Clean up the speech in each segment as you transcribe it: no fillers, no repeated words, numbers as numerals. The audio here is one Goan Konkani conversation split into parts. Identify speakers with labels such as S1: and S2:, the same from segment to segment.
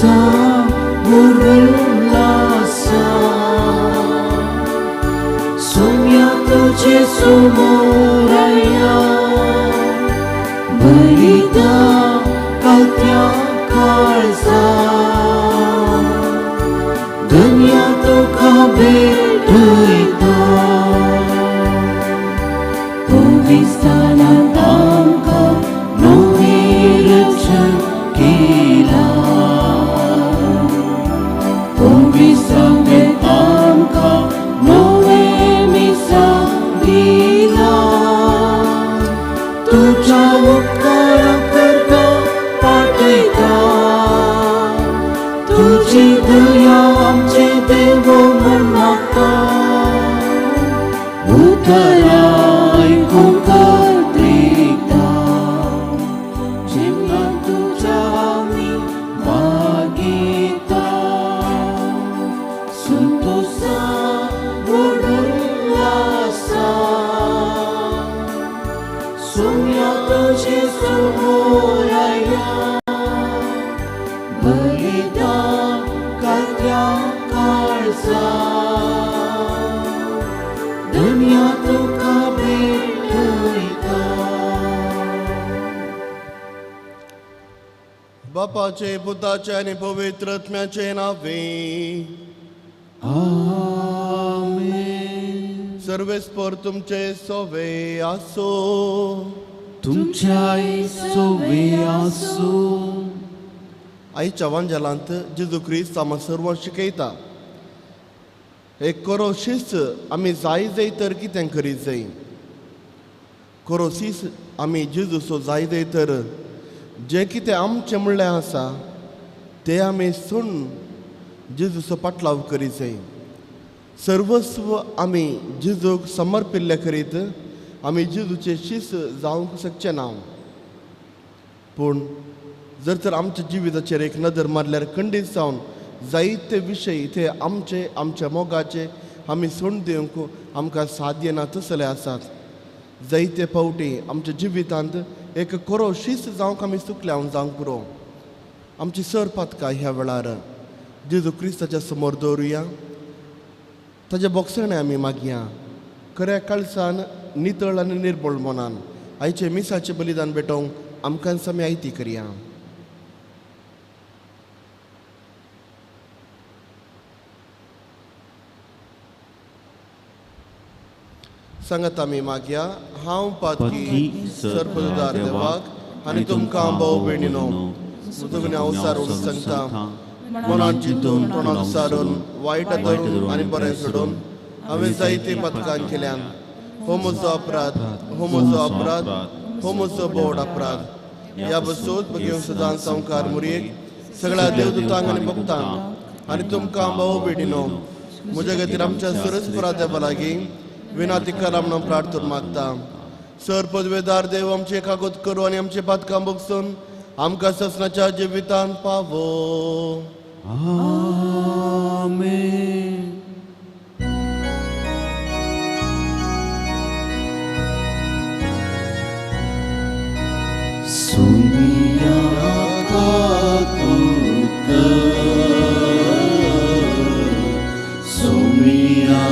S1: संतोसा उल्लासा सोम्या तुझे समोराया बलिदा कालत्या काळजा दुनिया तुका भेटयता पविस्तानांत आमकां नवें रक्षण केलां पविस्तानांत आमकां नवें मिसां दिलां तुज्या उपकारा करता पाठयता तुजी दया आमचे देव म्हूण मागता उतरां आयकूंक त्रिता जेन्ना तुज्या आमी मागीता संतोसा उल्लासा सोम्या तुझे समोराया बलिदान कालत्या काळजा दुनिया तुका भेटयता.
S2: बापाचे पुताचे आनी पवित्र आत्म्याचे नावे.
S1: आमेन.
S2: सर्वेस्पर तुमचे सोवे आसो.
S1: तुमच्याय सोवे आसूं.
S2: आयच्या वांजेलांत जेजू क्रिस्त आमकां सर्वांक शिकयता एक खरो शिस्त आमी जाय जाय तर कितें करीत जाय. खरो शिस्त आमी जेजूचो जाय जाय तर जें कितें आमचें म्हणलें आसा तें आमी सोडून जेजूचो पाटलाव करीत जाय. सर्वस्व आमी जेजूक समर्पिल्ले करीत आमी जेजूचे शिस्त जावंक शकचे ना. पूण जर तर आमच्या जिविताचेर एक नदर मारल्यार खंडीत जावन जायते विशय ते आमचे आमच्या मोगाचे आमी सोडून दिवंक आमकां साध्य ना तसले आसात. जायते फावटी आमच्या जिवितांत एक खरो शिस्त जावंक आमी चुकल्या जावंक पुरो. आमची सर पातकां ह्या वेळार जेजू क्रिस्ताच्या समोर दवरुया. ताच्या बोगसणें आमी मागया खऱ्या काळसान नितळ आनी निर्बळ मनान आयचे मिसाचें बलिदान भेटोवंक आमकांच आमी आयती करया. सांगात आमी मागया. हांव पातकी सर्पदार देवाक आनी तुमकां भाव भयणीनो म्हजो हांव सारून सांगता मनान चिंतून तोंडान सारून वायट धरून आनी बरें सोडून हांवें जायते पथकां केल्यान. हो म्हजो अपराध, हो म्हजो अपराध, हो म्हजो बोड अपराध. ह्या बसून बगेवन सदां संवकार मुरयेक सगळ्या देवदूतांक आनी भक्तांक आनी तुमकां भाव भयणीनो म्हज्या खातीर आमच्या सुरसपुरा देवा लागीं विनाती करा म्हणून प्रार्थना मागता. सर पदवेदार देव आमचे कागद करूं आनी आमचे पातकां भोगसून आमकां ससनाच्या जिवितान पावो.
S1: आमेन. सुमिया काकुत सुमिया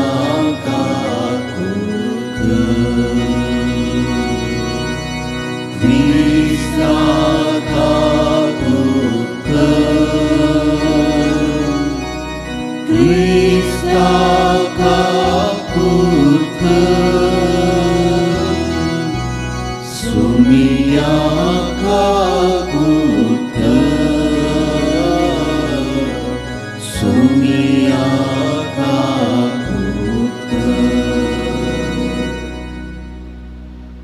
S1: काकुत क्रिस्ता काकुत क्रिस्ता काकुत सुमिया काकुत सुमिया काकुत.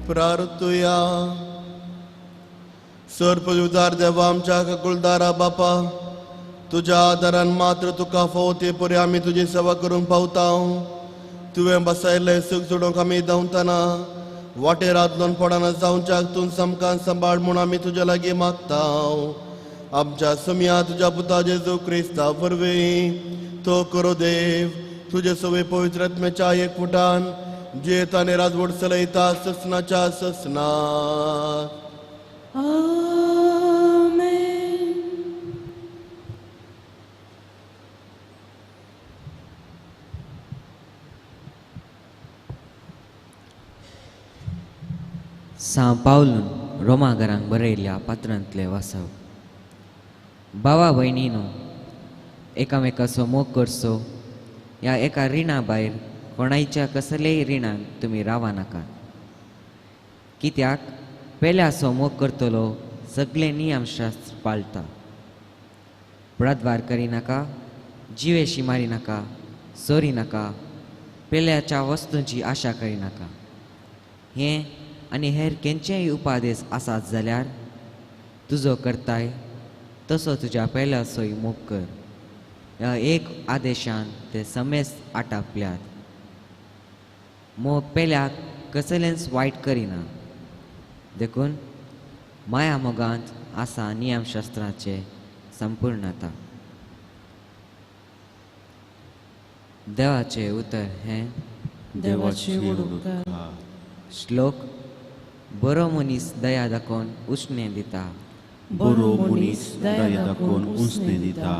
S2: प्रार्थुया. सर पदवीदार देवा आमच्या काकुलदारा बापा तुज्या आदारान मात्र तुका फावो ते परी आमी तुजी सेवा करूंक पावता. तुवें बसायल्लें सूख जोडूंक आमी धांवतना वाटेर आदलोन पडना जावच्याक तूं सामकान सांबाळ म्हूण आमी तुज्या लागीं मागता. आमच्या सुमया तुज्या पुता जेजू क्रिस्ता वरवीं तो करो देव तुजे सवे पवित्र आत्म्याच्या एक फुटान जियेता आनी राजवट चलयता ससनाच्या ससनात.
S3: आमेन. सां पावलून रोमाघरांक बरयल्ल्या पात्रांतले वाचप. भावा भयणीनो, एकामेकाचो मोग करचो ह्या एका रिणा भायर कोणायच्या कसलेय रिणान तुमी रावा नाकात. कित्याक पेल्याचो मोग करतलो सगळे नियमशास्त्र पाळता. बळात्कार करिनाका, जिवेशी मारिनाका, चोरी नाका, पेल्याच्या वस्तूंची आशा करिनाका. हें आनी हेर खंयचेय उपादेश आसात जाल्यार तुजो करताय तसो तुज्या पेल्याचोय मोग कर. ह्या एक आदेशान ते समेस्त आटापल्यात. मोग पेल्याक कसलेंच वायट करिना, देखून माया मोगांत आसा नियमशास्त्राचे संपूर्णता. देवाचें उतर हें
S1: देवाचे उपकार.
S3: श्लोक. बरो मनीस दया दाखोवन उश्णें दिता.
S1: बरो मनीस दया दाखोवन उश्णें दिता.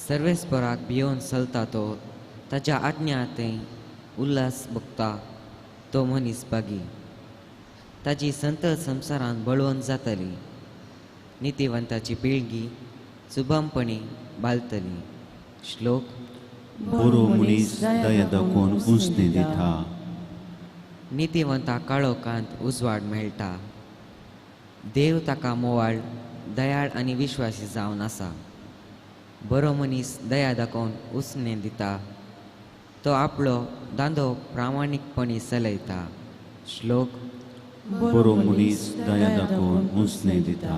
S3: सर्वेस्पराक भियोवन चलता तो ताच्या आज्ञा थंय उल्हास भोगता तो मनीस बागी. ताजी संतत संवसारांत बळवंत जातली. नितीवंताची पिळगी सुबमपणी बालतली. श्लोक.
S1: बरो मनीस दया दाखोवन उश्णें दिता.
S3: नितीवंता काळोखांत उजवाड मेळटा. देव ताका मोवाळ, दयाळ आनी विश्वासी जावन आसा. बरो मनीस दया दाखोवन उश्णें दिता. तो आपलो दांदो प्रामाणीकपणी चलयता. श्लोक.
S1: बरो मनीस दया दाखोवन उश्णें दिता.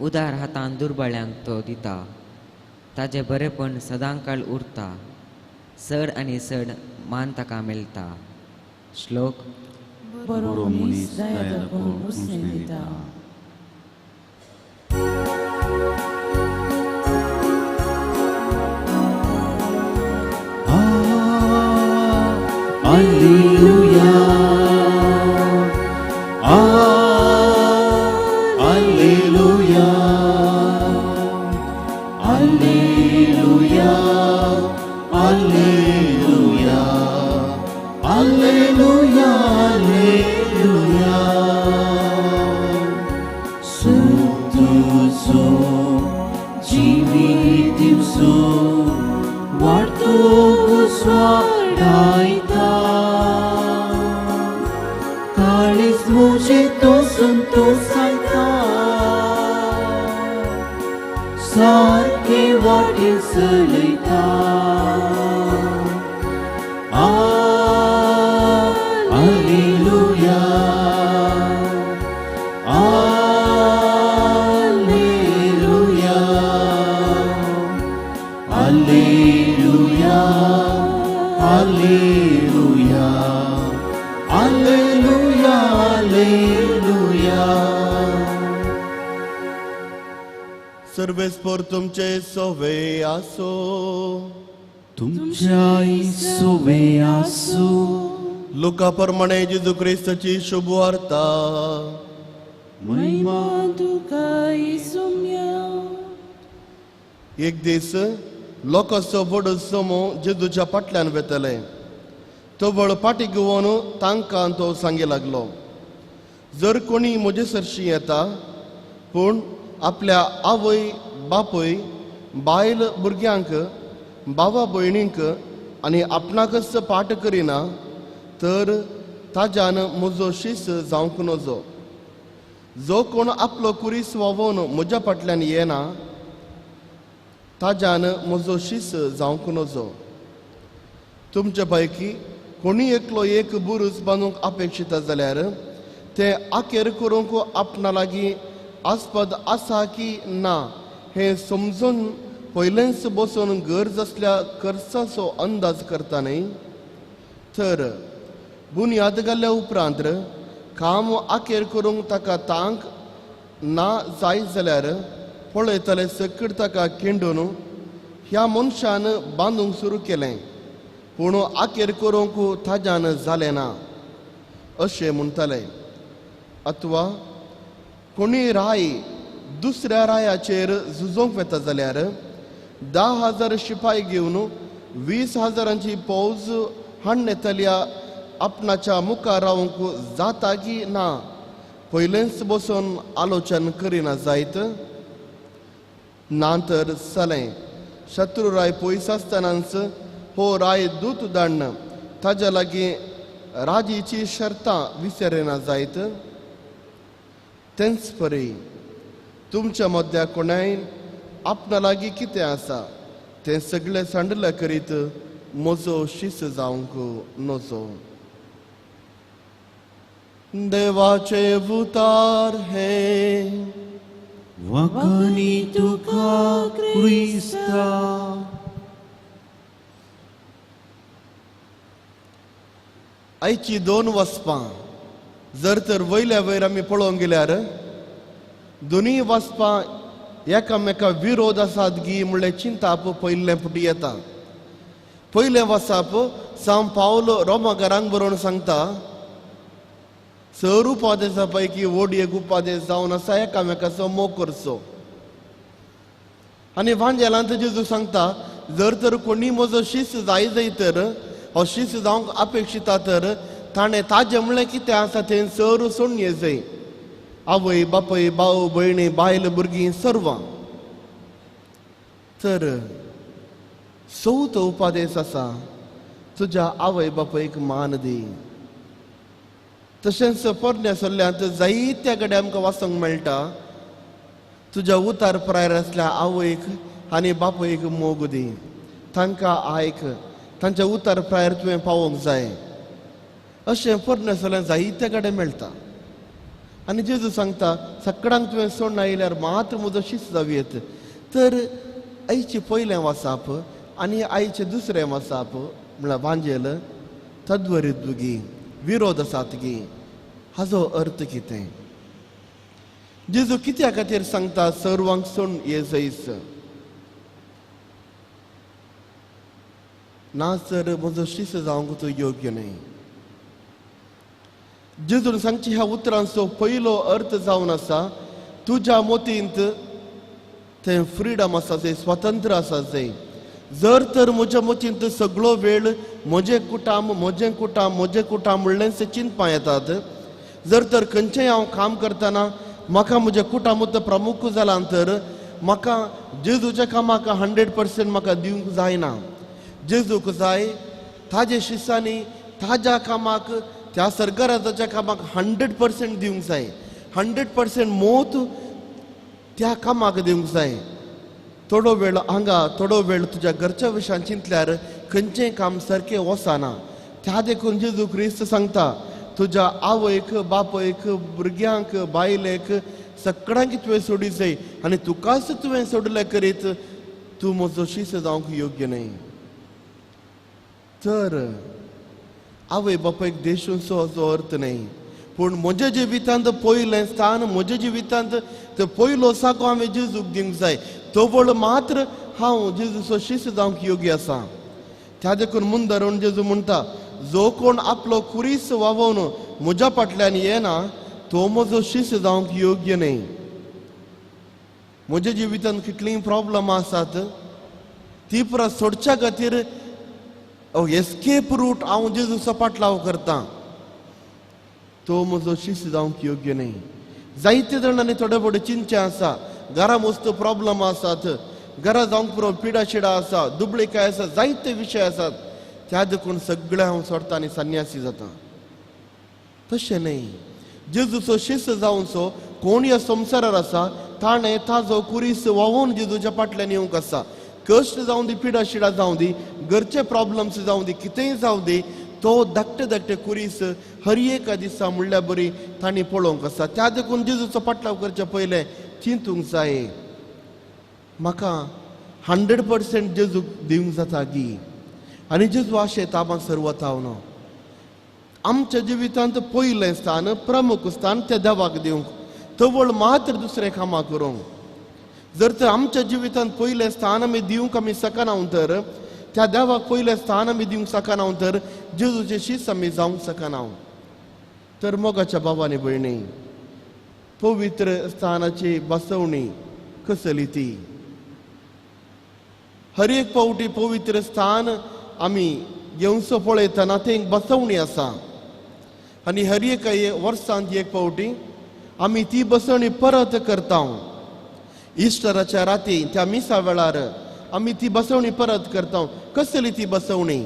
S3: उदार हातान दुर्बळ्यांक तो दिता. ताजें बरेपण सदांकाळ उरता. चड आनी चड मान ताका मेळटा. श्लोक.
S1: बरो मनीस दया दाखोवन उश्णें दिता. Alleluia, Alleluia, Alleluia, Alleluia, Alleluia, Alleluia. Sutuso जीवितिंसो वार्तो स्वाडायता. काळीज म्हजें तो संतोसायता. सारकें वाटेर चलयता. Alleluia, Alleluia, Alleluia, Alleluia, Alleluia, Alleluia.
S2: सर्वेस्पर तुमचे सोवे आसो.
S1: तुमच्याय सोवे आसो.
S2: लुका प्रमाणे जेजू क्रिस्ताची शुभ वार्ता.
S1: महिमा तुका येसुम्या.
S2: एक दीस लोकांचो व्हड समूह जेजूच्या फाटल्यान वेतले. तो व्हड फाटी घेवन तांकां तो सांगी लागलो, जर कोणी म्हजे सरशी येता पूण आपल्या आवय बापूय, बायल भुरग्यांक, बाबा भयणींक आनी आपणाकच पाठ करिना तर ताज्यान म्हजो शीस जावंक नजो. जो कोण आपलो कुरीस वावोवन म्हज्या फाटल्यान येना ताज्यान म्हजो शीस जावंक नजो. तुमचे पैकी कोणी एकलो एक बुरूज बांदूंक अपेक्षिता जाल्यार ते आखेर करूंक आपणा लागीं आस्पद आसा की ना हें समजून पयलेंच बसून गरज आसल्या खर्चाचो अंदाज करता न्ही. तर बुन्याद घाल्ल्या उपरांत काम आखेर करूंक ताका तांक ना जाय जाल्यार पळयतले सकट ताका किंडून ह्या मनशान बांदूंक सुरू केलें पूण आखेर करूंक ताज्यान जालें ना अशें म्हणटाले. अथवा कोणी राय दुसऱ्या रायाचेर झुजोंक वता जाल्यार 10,000 शिपाय घेवन 20,000 फौज हाडून येतल्या आपणाच्या मुखार रावंक जाता की ना पयलेंच बसून आलोचन करिना जायत. ना तर चलें शत्रुराय पयस आसतनाच हो राय दूत धाडण ताज्या लागीं राजीची शर्तां विसरिना जायत. तेंच परी तुमच्या मद्या कोणाय आपणा लागीं कितें आसा तें सगळें सांडलें करीत म्हजो शिस्त जावंक नजो. देवाचे उतार हे
S1: वखणी तुका क्रिस्ता.
S2: आयची दोन वसपां जर तर वयल्या वयर आमी पळोवंक गेल्यार दोनूय वसपां एकामेका विरोध आसात गी म्हणल्यार चिंताप पयलें फुटी येता. पयलें वसाप सांव पावल रोमाकारांक बरोवन सांगता सर उपादेसा पैकी व्हड एक उपादेस जावन आसा एकामेकाचो मोग करचो. आनी वांजेलांत जेजू सांगता जर तर कोणी म्हजो शिस्त जाय जाय तर हो शिस्त जावंक अपेक्षिता तर ताणें ताजें म्हणलें कितें आसा तें सर सोडून ये जाय. आवय बापूय भाव भयणी बायल भुरगीं सर्वां. तर चवथो उपादेस आसा तुज्या आवय बापूयक मान दी. तशेंच पोरण्या सल्ल्यांत जायत्या कडेन आमकां वाचूंक मेळटा तुज्या उतार प्रायर आसल्या आवयक आनी बापूयक मोग दी, तांकां आयक, तांच्या उतार प्रायर तुवें पावोवंक जाय. अशें पोरण्या सल्ल्यांत जायत्या कडेन मेळटा. आनी जेजू सांगता सगळ्यांक तुवें सोडून आयल्यार मात म्हजो शिस्त जावं येत. तर आयचें पयलें वाचप आनी आयचें दुसरें वाचप म्हळ्यार वांजेल तद्वरीत गी विरोध आसात गी हाजो अर्थ कितें? जेजू कित्या खातीर सांगता सर्वांक सोडून ये जैस ना तर म्हजो शिस्त जावंक तो योग्य न्हय. जेजून सांगची ह्या उतरांचो पयलो अर्थ जावन आसा तुज्या मोतींत तें फ्रिडम आसा जंय स्वतंत्र आसा जंय. जर तर म्हज्या मोतींत सगळो वेळ म्हजें कुटाम म्हजें कुटाम म्हजें कुटाम म्हणलेंच चिंतपां येतात. जर तर खंयचेंय हांव काम करतना म्हाका म्हजें कुटामूत प्रमुख जालां तर म्हाका जेजूच्या कामाक 100% म्हाका दिवंक जायना. जेजूक जाय ताजे शिसांनी ताज्या कामाक त्या सरकाराच्या कामाक 100% दिवंक जाय. 100% मोत त्या कामाक दिवंक जाय. थोडो वेळ हांगा थोडो वेळ तुज्या घरच्या विशयान चिंतल्यार खंयचेंय काम सारकें वचना. त्या देखून जेजू क्रिस्त सांगता तुज्या आवयक बापयक भुरग्यांक बायलेक सगळ्यांक तुवें सोडी जाय आनी तुकाच तुवें सोडलें करीत तूं म्हजो शिस्त जावंक योग्य न्हय. तर आवय बापायक देशूंचो असो अर्थ न्हय पूण म्हज्या जिवितांत पयलें स्थान म्हज्या जिवितांत तो पयलो साको हांवें जेजूक दिवंक जाय. तवळ मात्र हांव जेजूचो शिस्त जावंक योग्य आसा. त्या देखून मुंदरून जेजू म्हणटा जो कोण आपलो कुरीस वावोवन म्हज्या फाटल्यान येना तो म्हजो शिस्त जावंक योग्य न्हय. म्हज्या जिवितांत कितलीं प्रॉब्लमां आसात ती परत सोडच्या खातीर एस्केप रूट हांव जेजूचो पाटलाव करता तो म्हजो शिस्त जावंक योग्य न्हय. जायते जाणांनी थोडे थोडे चिंतचें आसा घरा मस्त प्रॉब्लम आसात घरा जावंक पुरो पिडा शिडा आसा दुबळेकाय आसा जायते विशय आसात त्या देखून सगळें हांव सोडटा आनी संन्यासी जाता. तशें न्हय. जेजूचो शिस्त जावचो कोण ह्या संवसारार आसा ताणें ताजो कुरीस व्हांवोवन जेजूच्या फाटल्यान येवंक आसा. कश्ट जावं दी पिडा शिडा जावं दी घरचे प्रॉब्लम्स जावं दी कितेंय जावं दी तो धाकटे धाकटे कुरीस हर एका दिसा म्हणल्यार बरी तांणी पळोवंक आसा. त्या देखून जेजूचो पाटलाव करचे पयलें चिंतूंक जाय म्हाका 100% जेजूक दिवंक जाता गी. आनी जेजू आशेता आमकां सर्वताव न्हू आमच्या जिवितांत पयलें स्थान प्रमुख स्थान त्या देवाक दिवंक तवळ मात्र दुसरें कामां करूंक. जर तर आमच्या जिवितांत पयलें स्थान आमी दिवंक आमी शकना तर त्या देवाक पयलें स्थान आमी दिवंक शकना तर जेजूचे शिस्त आमी जावंक शकना. तर मोगाच्या बाबांनी भयणी पवित्र स्थानाची बसवणी कसली ती हर एक फावटी पवित्र स्थान आमी घेवचो पळयतना थंय एक बसवणी आसा आनी हर एका वर्सांत एक फावटी आमी ती बसवणी परत करता. इस्टराच्या राती त्या मिसा वेळार आमी ती बसवणी परत करता. कसली ती बसवणी?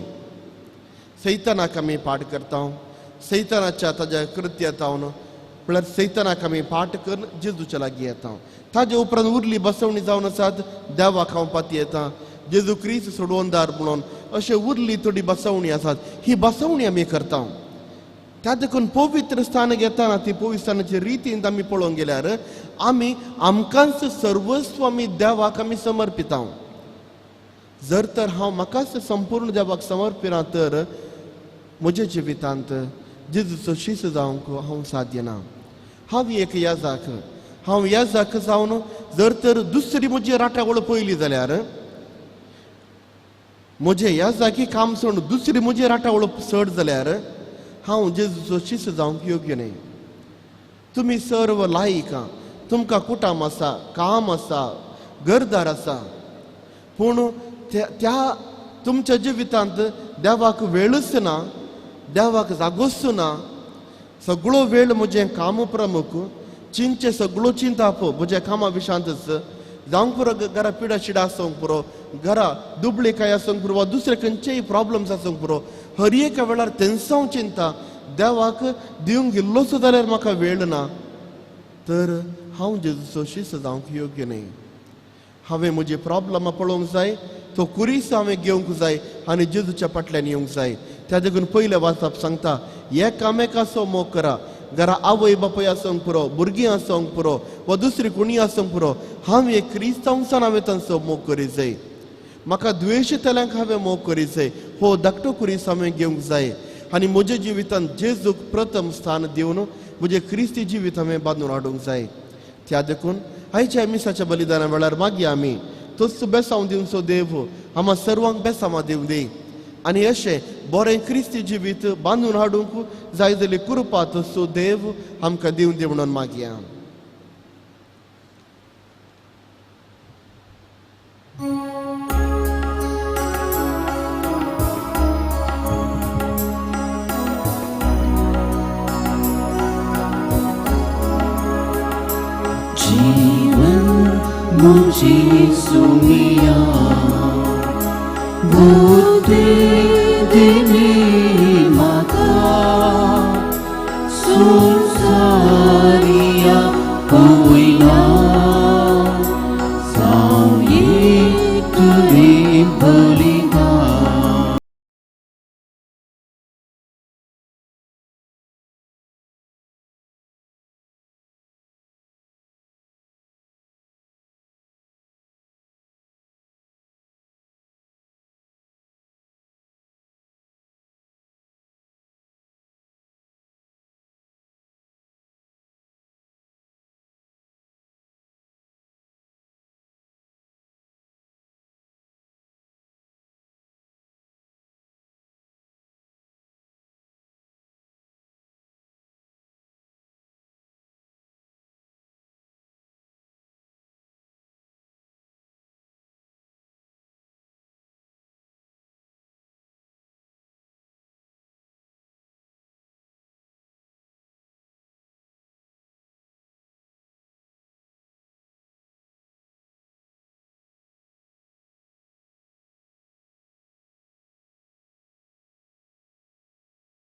S2: सैतानाक आमी पाठ करता, सैतानाच्या ताज्या कृत्यातावन म्हळ्यार सैतानाक आमी पाठ करून जेजूच्या लागीं येता. ताजे उपरांत उरली बसवणी जावन आसात देवाक हांव पाती येता, जेजू क्रिस्त सोडवणदार म्हणून अशें उरली थोडी बसवणी आसात. ही बसवणी आमी करता. त्या देखून पवित्र स्थान घेतना ती पवित्र स्थानाचे रितीन आमी पळोवंक गेल्यार आमी आमकांच सर्वस्व आमी देवाक आमी समर्पिता. जर तर हांव म्हाकाच संपूर्ण देवाक समर्पिना तर म्हज्या जिवितांत जेजूचो शिस्त जावंक हांव साध्य ना. हांव एक याजाक, हांव याजाक जावन जर तर दुसरी म्हजी राटावळ पळयली जाल्यार म्हजें याजाकी काम सोडून दुसरी म्हजी राटावळ चड जाल्यार हांव जेजूचो शिस्त जावंक योग्य न्हय. तुमी सर्व लायक, तुमकां कुटाम आसा, काम आसा, घरदार आसा, पूण त्या तुमच्या जिवितांत देवाक वेळूच ना, देवाक जागोच ना. सगळो वेळ म्हजें काम प्रमुख, चिंतचें सगळो चिंताप म्हज्या कामा विशांतच जावंक पुरो, घरा पिडा शिडा आसूंक पुरो, घरा दुबळी काय आसूंक पुरो वा दुसरे खंयचेय प्रॉब्लम्स आसूंक पुरो, हर एका वेळार तेंसांव चिंता देवाक दिवंक इल्लोसो जाल्यार म्हाका वेळ ना तर हांव जेजूचो शिस्त जावंक योग्य न्हय. हांवें म्हजी प्रॉब्लमां पळोवंक जाय, तो कुरीस हांवें घेवंक जाय आनी जेजूच्या फाटल्यान येवंक जाय. त्या देखून पयलें वाचप सांगता एकामेकाचो मोग करा. घरा आवय बापूय आसूंक पुरो, भुरगीं आसूंक पुरो वा दुसरी कोणी आसूंक पुरो, हांव एक क्रिस्तांवसान हांवें तांचो मोग करीत जाय. म्हाका द्वेशतल्यांक हांवें मोग करीत जाय. हो धाकटो कुरीस हांवें घेवंक जाय आनी म्हज्या जिवितांत जेजूक प्रथम स्थान दिवन म्हजें क्रिस्ती जिवीत हांवें बांदून हाडूंक जाय. त्या देखून आयच्या मिसाच्या बलिदाना वेळार मागीर आमी तोच बेसांव दिवचो देव आमा सर्वांक बेसांवां दिवं दी आनी अशें बरें क्रिस्ती जिवीत बांदून हाडूंक जाय जाल्यार कृपा तसो देव आमकां दिवं दी म्हणून मागया.
S1: जीवन मुझे सुमिया बुद्धि दिली माता सुसारिया कोयना साये तुरे बलिदान.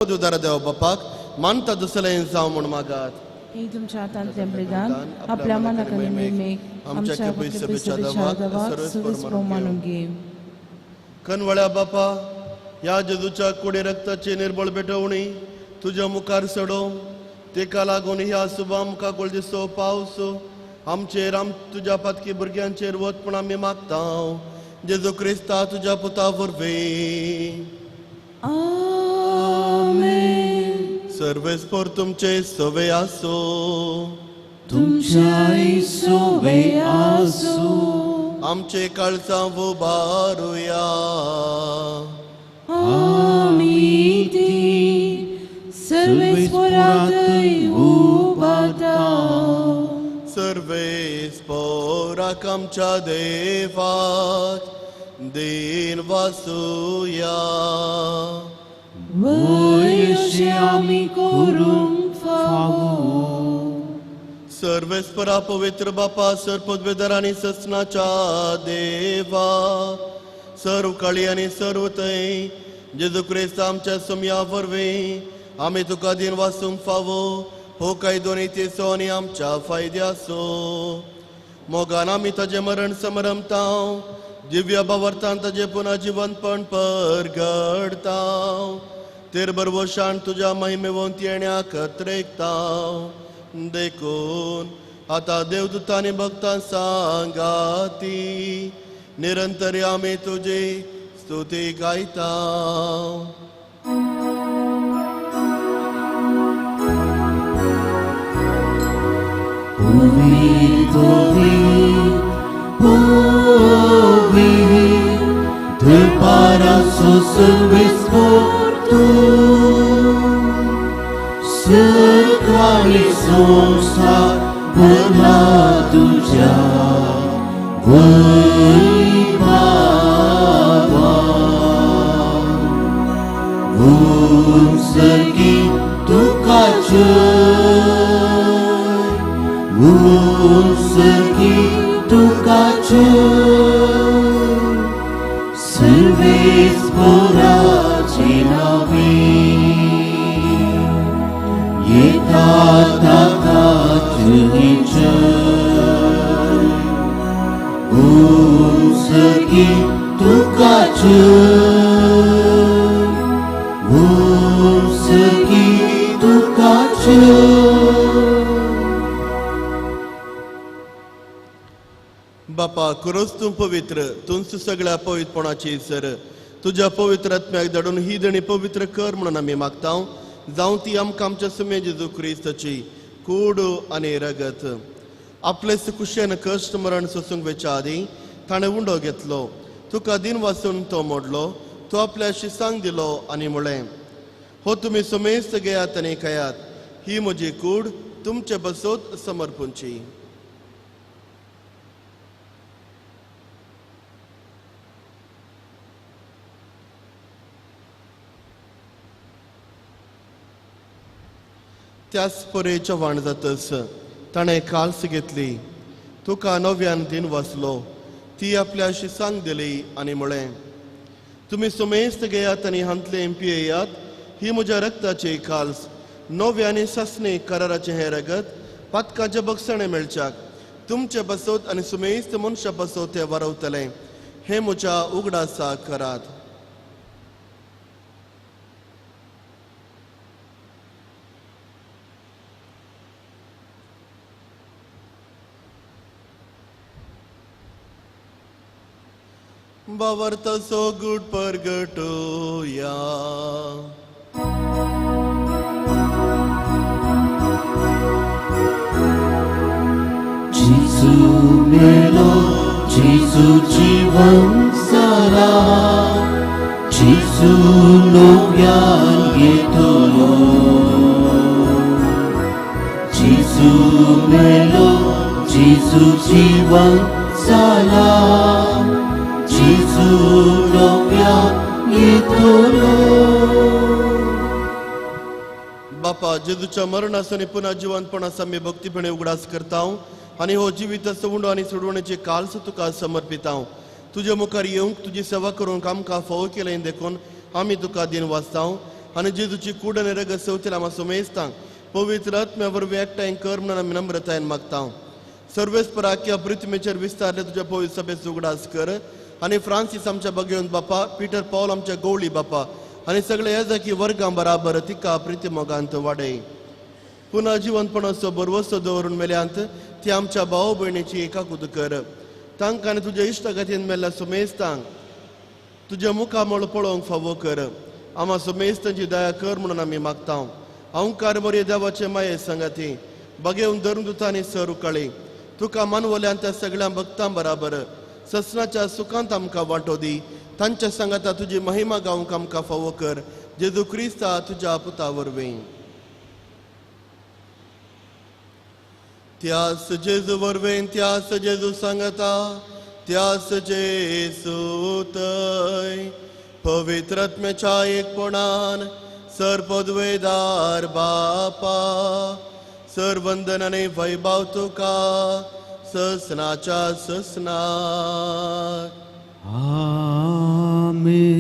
S2: उदार देव बापाक मानता दुसरें जावं म्हूण मागात.
S4: हे तुमच्या हातांतलें बलिदान आपल्या मनाक आनी महिमेक आमच्या सभेच्या देवाक सर्वस्व मानून घे.
S2: कनवळ्या बापा, ह्या जेजूच्या कुडी रक्ताची निर्बळ भेटवणी तुज्या मुखार सडोव, तेका लागून ह्या सुबा आमकां गोळदिसो पावस आमचेर आम तुज्या पातकी भुरग्यांचेर वत म्हूण आमी मागता जेजू क्रिस्ता तुज्या पुता वरवीं.
S1: आमेन.
S2: सर्वेस्पोर तुमचे सवे आसो,
S1: तुमच्याय सोवे आसो.
S2: आमचे काळजां उबारुया.
S1: आमी ती सर्वेस्पोरातय उबारता.
S2: सर्वेस्पोराक आमच्या देवाक then वासुया.
S1: वय अशें आमी करूंक फावो.
S2: सर्वेस्परा पवित्र बापा, सर पदवेदार आनी ससनाच्या देवा, सर्व काळी आनी सर्व थंय जेजू क्रिस्त आमच्या सोमया वरवीं आमी तुका दिन वासूंक फावो हो कायदो नीतीचो आनी आमच्या फायद्याचो. मोगान आमी ताजें मरण समरमतांव, दिव्य भावार्थान ताजें पुनः जिवंतपण परगडतांव, तेर बरवशान तुज्या महिमेवंत येण्याक त्रेकतांव. देखून आतां देवदूतांनी भक्तां सांगाती निरंतर आमी तुजी स्तुती गायता.
S1: Sekali संसार भरला तुझ्या वैभवान, उत्सर्गी तुका जय, उत्सर्गी तुका जय, सर्वेस्पराचे नावे येता ताका जय, उत्सर्गी तुका जय, उत्सर्गी तुका जय.
S2: बापा, खरोच तूं पवित्र, तूंच सगळ्या पवित्रपणाची सर. तुज्या पवित्र आत्म्याक धाडून ही देणी पवित्र कर म्हणून आमी मागता, जावं ती आमकां आमच्या सुमे जेजू क्रिस्ताची कूड आनी रगत. आपले कुशेन कश्ट मरण सोसूंक वेच्या आदीं ताणें उंडो घेतलो, तुका दिन वासून तो मोडलो, तो आपल्या शिसांक दिलो आनी म्हळें, हो तुमी सुमेस्त घेयात आनी खायात, ही म्हजी कूड तुमचे बसोत समर्पूंची. त्याच परे चव्हाण जातस ताणें काल्स घेतली, तुका नव्यान दिन वाचलो, ती आपल्या शिसांक दिली आनी म्हळें, तुमी सुमेस्त घेयात आनी हांतलें पियेयात, ही म्हज्या रक्ताची काल्स, नव्या आनी सासणी कराराचें हें रगत पातकाचें बक्षणें मेळच्याक तुमचे बसोत आनी सुमेस्त मनशा बसोत तें वारवतलें, हें म्हज्या उगडासा करात. भावार्थाचो गूट परगटोया.
S1: जेजू मेलो, जेजू जिवंत जाला, जेजू नव्यान येतलो. जेजू मेलो, जेजू जिवंत जाला, जेजू नव्यान येतलो.
S2: बापा, जेजूच्या मरणाचो आनी पुनः जिवंतपणाचो आमी भक्तीपणे उगडास करता आनी हो जिविताचो उंडो आनी सोडवणेची काल्स तुका समर्पिता. तुज्या मुखार येवंक तुजी सेवा करूंक आमकां फावो केलें देखून आमी तुका दिन वाचता आनी जेजूची कूड आनी रगत सवतील आमा सुमेस्तांक पवित्र आत्म्या वरवीं एकठांय कर म्हणून आमी नम्रतायेन मागता. सर्वेस्पराक्या पृथ्वीचेर विस्तारले तुज्या पवित्र सभेचो उगडास कर आनी फ्रांसीस आमच्या बगेवन बापा, पीटर पावल आमच्या गवळी बापा आनी सगळे याजकी वर्गां बराबर तिका प्रिती मोगांत वाडय. पुनः जिवंतपणाचो बरवसो दवरून मेल्यांत ती आमच्या भाव भयणीची एकाकूत कर. तांकां आनी तुज्या इश्टागतीन मेल्ल्या सुमेस्तांक तुज्या मुखामळ पळोवंक फावो कर. आमा सुमेस्तांची दया कर म्हणून आमी मागता. अंकार बरे देवाचे माये सांगाती बगेवन धर्मदूतांनी सर उकाळी तुका मानवल्यान त्या सगळ्या भक्तां बराबर ससनाच्या सुखांत आमकां वांटो दी. तांच्या सांगाता तुजी महिमा गावंक आमकां फावो कर. जेजू क्रिस्ता तुज्या पुता वरवीं. त्यास जेजू वरवीं, त्यास जेजू सांगता, त्यास जेजू तय पवित्र आत्म्याच्या एकपणान सर पदवेदार बापा सर वंदन आनी वैभव तुका ससनाच्या ससनाक.
S1: आमेन.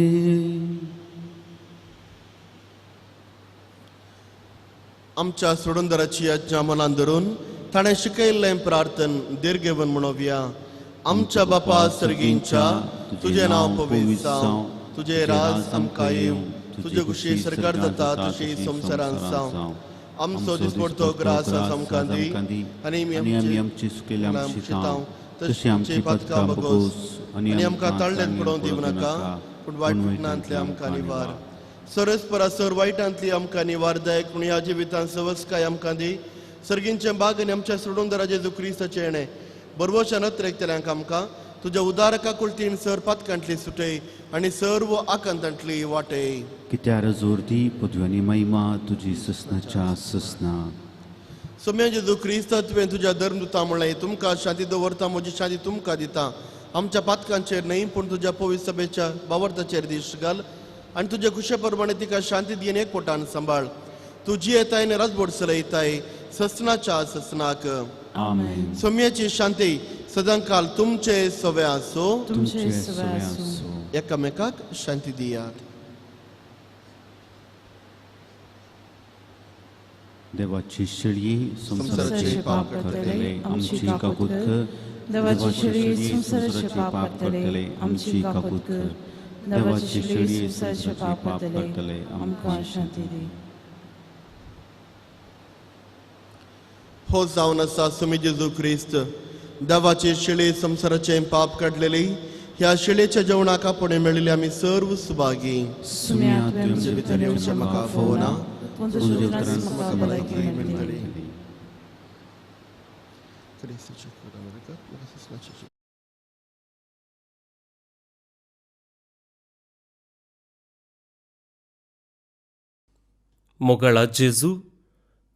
S2: आमच्या सोडूनदाराची आज्ञा मनान धरून ताणें शिकयल्लें प्रार्थन दीर्घेवन म्हणोवया. आमच्या बापा सर्गींच्या, तुजें नांव पवित्र जावं, तुजें राज आमकां येवं, तुजे खुशी सरकार जाता तशी संवसारांत जावं. आमचो दिसपडतो ग्रास आमकां दी आनी आमी
S1: आमची चुकिल्ल्या शितांव तशी आमची पातकां बगोस
S2: आनी आमकां ताळ्ळ्यान पडोवंक दिवं नाका, पूण वायट फिटनांतले आमकां निवार. सरस परासर वायटांतली आमकां निवार दायक पूण ह्या जिवितांत सवसकाय आमकां दी. सर्गींचें बाग आनी आमच्या सोडूनदारा जेजू क्रिस्ताचें येणें बरवोच्या नत्रेकतल्यांक आमकां तुज्या उदारका कुलतीन सर पातकांतली सुटय आनी सर्व आकांतांतली वाटय.
S1: कित्यार जोर दी पदवी आनी महिमा तुजी ससनाच्या ससना.
S2: सोम्या जेजू क्रिस्ता तुवें तुज्या धर्मदुता म्हणलें, तुमकां शांती दवरता, म्हजी शांती तुमकां दिता. आमच्या पातकांचेर न्हय पूण तुज्या पवित्र सभेच्या बावर्ताचेर दीश घाल आनी तुज्या खुशे प्रमाणे तिका शांती दिवन एकवटान सांबाळ. तुजी येताय आनी राजबोड चलयताय ससनाच्या ससनाक.
S1: आमेन.
S2: सोम्याची शांती सदांकाल तुमचे सवे आसूं.
S4: तुमचे सवे आसूं.
S2: एकामेकाक शांती दियात.
S1: देवाची शेळी संवसाराचे पाप करतले आमची काकूत कर.
S4: देवाची शेळी संवसाराचे पाप करतले आमची काकूत कर. देवाची शेळी संवसाराचे पाप करतले आमकां शांती दी.
S2: हो जावन आसा सुमी जेजू क्रिस्त देवाची शेळी संवसाराचें पाप काडलेली. ह्या शेळेच्या जेवणाक आपोवणें मेळिल्ले आमी सर्व सुभागी.
S4: सुम्या तुवें
S2: भितर येवचें म्हाका फावना,
S4: पूण तुज्या उपरांत म्हाका भलायकी मेळटली.
S5: मोगाळा जेजू,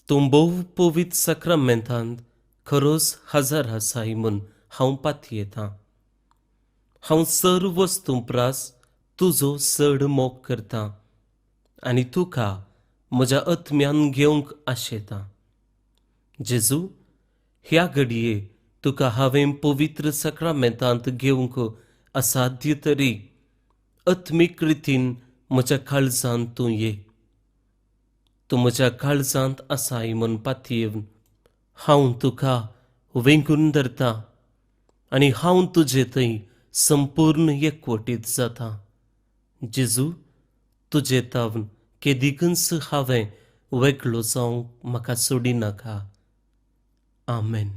S5: तूं भोव पवित्र साक्रामेंतांत खरोच हजर आसाय म्हूण हांव पातयेतां. हांव सर्व वस्तूं प्रास तुजो चड मोग करतां आनी तुका म्हज्या आत्म्यान घेवंक आशेतां. जेजू, ह्या घडये तुका हांवें पवित्र साक्रामेंतांत घेवंक असाध्य तरी आत्मीक रितीन म्हज्या काळजांत तूं ये. तूं म्हज्या काळजांत आसाय म्हूण पातयेवन हांव तुका वेंगून धरतां आनी हांव तुजे थंय संपूर्ण एकवटीत जाता. जेजू, तुजे तावन केदिकूच हांवें वेगळो जावंक म्हाका सोडिनाका. आमेन.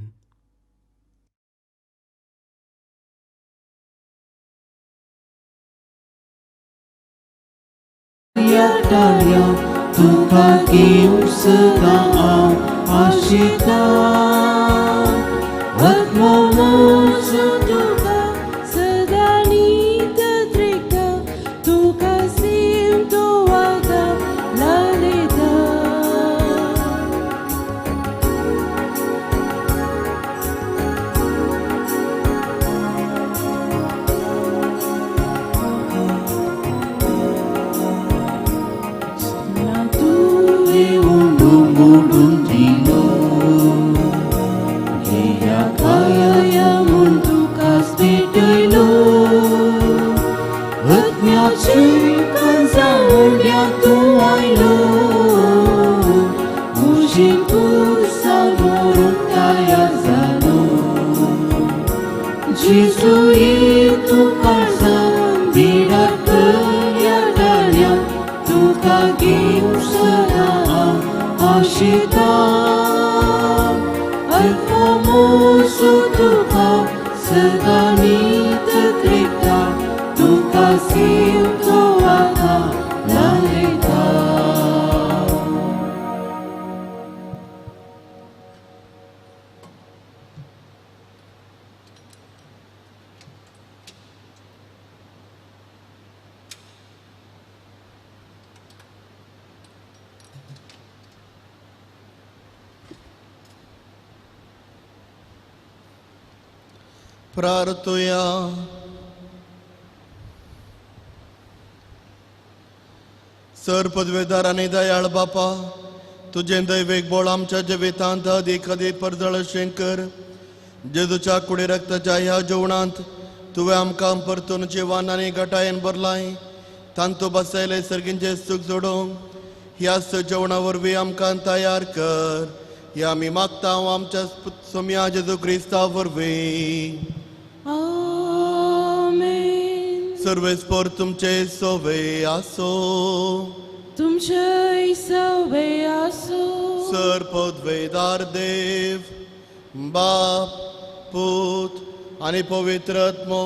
S1: तुका घेवंक सदां हांव आशितां. आत्मो म्हजो
S4: तुका सदां नीत त्रिकता, तुका सीम तूं आतां लायता.
S1: मोडून दिलो घेया खाया म्हूण तुकाच भेटयलो. आत्म्याची कांजा मुड्या तूं आयलो, म्हजी पुरसा मोडून तयार जालो. जेजू ये तूं काळजान बिडार करया टाळ्या, तुका घेवंक सदां हांव आशितां. आत्मो म्हजो तुका सदां नीत त्रिकता, तुका सीम तूं आतां लायता.
S2: प्रार्थुया. सर पदवेदार आनी दयाळ बापा, तुजें दैवेक बोळ आमच्या जिवितांत अदीक अदीक परजळ अशें कर. जेजूच्या कुडी रक्ताच्या ह्या जेवणांत तुवें आमकां परतून जिवान आनी घटायेन भरलाय. तांतू बसयले सर्गींचें सूख जोडूंक ह्याच जेवणा वरवीं आमकां तयार कर. ह्या आमी मागता आमच्या सोम्या जेजू क्रिस्ता वरवीं.
S4: आमेन.
S2: सर्वेस्पोर तुमचे सोवे आसो.
S4: तुमचे सवे आसो.
S2: सर पदवेदार देव बाप पूत आनी पवित्र आत्मो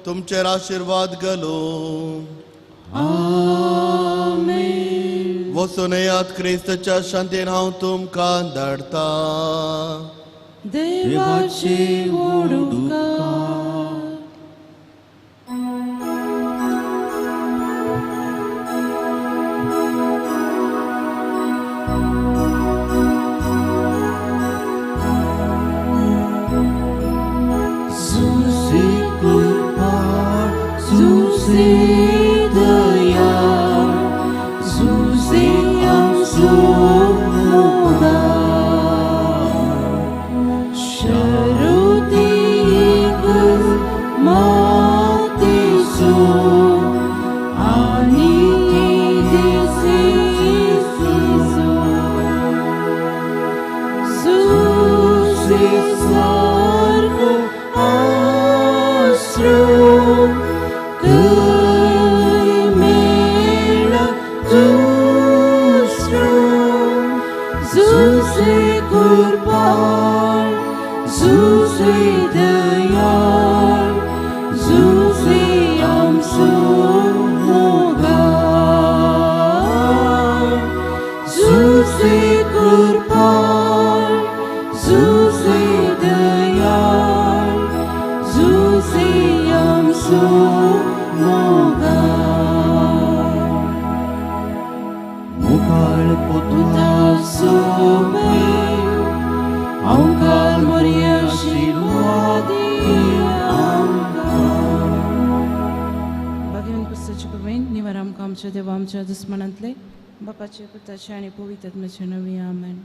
S2: तुमचेर आशिर्वाद घालूं.
S4: आमेन.
S2: वचून येयात, क्रिस्ताच्या शांतीन हांव तुमकां धाडटा.
S4: देवाची व्हडूका. आमच्या देवा आमच्या दुस्मनांतले बापाचे पुताचे आनी पवित्र आत्म्याचे नवी. आमेन.